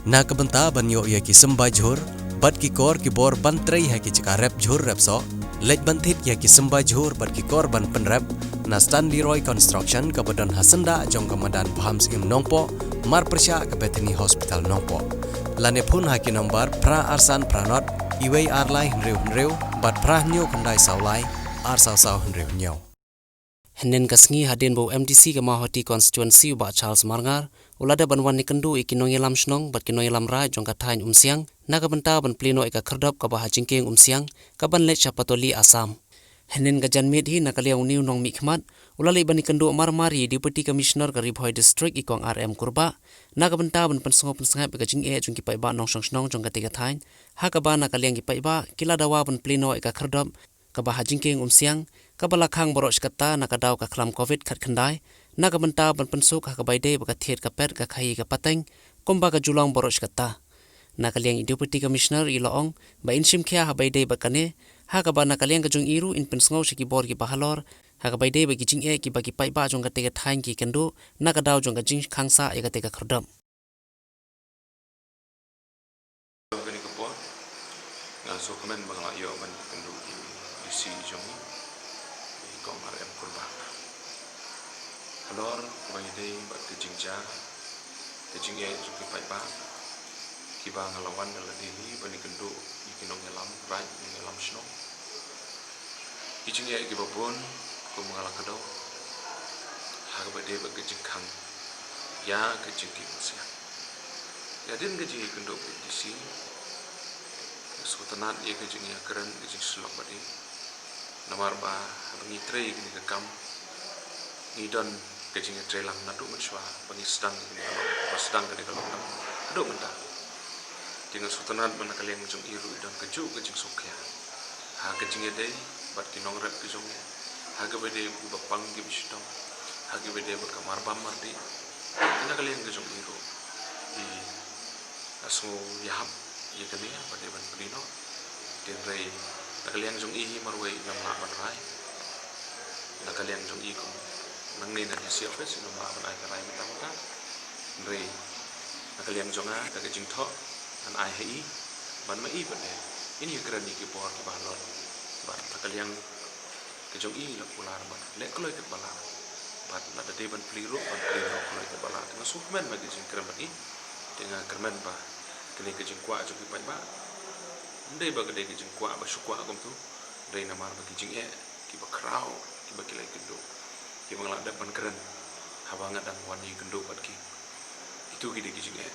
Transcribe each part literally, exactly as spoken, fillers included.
Na ka bynta ban ïoh ïa ki symbai jhur bad ki kor ki bor ban trei ha ki jaka rep jhur rep soh, leit ban thied ïa ki symbai jhur bad ki kor ban pynrep na Stanley Roy Construction kaba don ha syndah jong ka madan Bhamsyiem Nongpoh, marpyrshah ka Bethany Hospital Nongpoh. Lane phone ha ki nombar phra ar san phra nod, iwei ar lai hynriew hynriew bad phra hynñiew khyndai saw lai, ar saw saw hynriew hynñiew. Hynnin ka sngi hadien ba u M D C ka Mawhati Constituency u Bah Charles Marngar u la dep ban wan ïakynduh ïa ki nongïalam shnong bad ki nongïalam raid jong ka thaiñ Umsiang na ka bynta ban plie noh ïa ka khyrdop kaba ha jingkieng Umsiang kaban leit sha Patoli, Assam. Hynnin ka janmiet hi na ka liang une u nongmihkhmat u la leit ban ïakynduh marmar ïa i Deputy Commissioner ka Ri Bhoi District i Kong R M Kurbah na ka bynta ban pynsngew pynsngap ïa ka jingeh jong ki paidbah nongshong shnong jong katei ka thaiñ, ha kaba na ka liang ki paidbah ki la dawa ban plie noh ïa ka khyrdop kaba ha jingkieng Umsiang, kaba la khang baroh shi katta na ka daw ka khlam Covid khatkhyndai, na ka bynta ban pynsuk ha kaba ïadei bad ka thied ka pet ka khaïi ka pateng, kumba ka ju long baroh shi katta. Na ka liang i Deputy Commissioner i la ong ba in shim khia ha kaba ïadei bad kane, ha kaba na ka liang ka jong i ruh in pynsngew sha ki bor kiba halor ha kaba ïadei bad ki jingeh kiba ki paidbah jong katei ka thaiñ ki kynduh na ka daw jong ka jingkhang sah ïa katei ka khyrdop. Kane ka por nga sngewkmen ba nga la ïoh ban ïakynduh ïa i D C jong ngi, i Kong R M Kurbah, halor kaba ïadei bad ka jingjia ka jingeh jong ki paidbah kiba nga la wan da lade hi ban ïakynduh ïa ki nongïalam raid, nongïalam shnong. Ki jingeh kiba bun kum nga la kdew ha kaba ïadei bad ka jingkhang ïa ka jingkieng Umsiang. Ïa hadien ka jingïakynduh bad i D C nga sngewtynnat ïa ka jingïakren, ka jingshlok bad i, namar ba haba ngi trei kane ka kam ngi don ka jingïatreilang naduh mynshuwa ba ngi sdang kane ka lock-, ba sdang kane ka lockdown haduh mynta. Te nga sngewtynnat ba na ka liang jong i ruh i don kajuh ka jingsngewkhia ha ka jingïadei bad ki nongrep ki jong ngi, ha kaba ïadei bad kiba pang kiba shitom, ha kaba ïadei bad ka marbam mardih. Te na ka liang ka jong i ruh i, nga sngew ïahap ïa kane ba dei ban plie noh. Hynrei na ka liang jong i hi marwei ngam lah ban rai. Na ka liang jong i kum nangne na D C office ngam lah ban ai ka rai mynta mynta. Hynrei na ka liang jong nga da ka jingthoh ngan ai ha i ban ma i pat de in ïakren ïa ki bor kiba halor. Bad na ka liang ka jong i la kular ban leh kloi katba lah. Bad lada dei ban plie ruh ban plie noh kloi katba lah. Te nga sngewkmen ba ka jingkren bad i. Te nga kyrmen ba kane ka jingkwah jong ki paidbah ym dei ba ka dei ka jingkwah ba shu kwah kumtu. Dei namar ba ki jingeh kiba khraw kiba ki la ïakynduh, kiba nga la dep ban kren haba nga dang wan ïakynduh bad ki. Itu ki dei ki jingeh.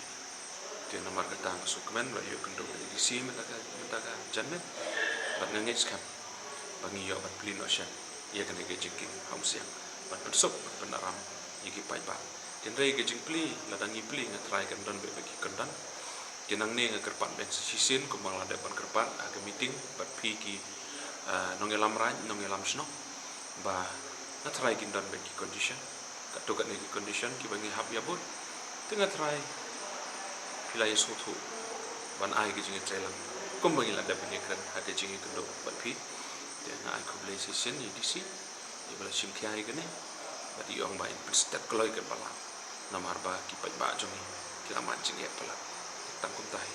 Te namar kata nga sngewkmen ba la ïoh kynduh bad i D C mynta ka, mynta ka janmiet. Bad nga ngeit skhem ba ngi ïoh ban plie noh shen ïa kane ka jingkieng ha Umsiang ban pynsuk ban pynaram ïa ki paidbah. Hynrei ka jingplie, lada ngi plie nga tharai kan don beit bad ki kyndon. Te nangne nga kyrpad beit sa shisien kumba nga la dep ban kyrpad ha ka meeting bad phi ki, ah, nongïalam raid, nongïalam shnong, ba nga tharai kin don beit ki condition. Katto katne ki condition kiba ngi hap ïa bud. Te nga tharai phi la ïasngewthuh ban ai ka jingïatreilang kumba ngi la dep ban ïakren ha ka jingïakynduh bad phi. Te nga ai khublei shisien ïa i D C ïa ba la shim khia ïa kane. Bad i ong ba in pynstet kloi katba lah namar ba ki paidbah jong ngi ki la mad jingeh palat. Tang kumta hi.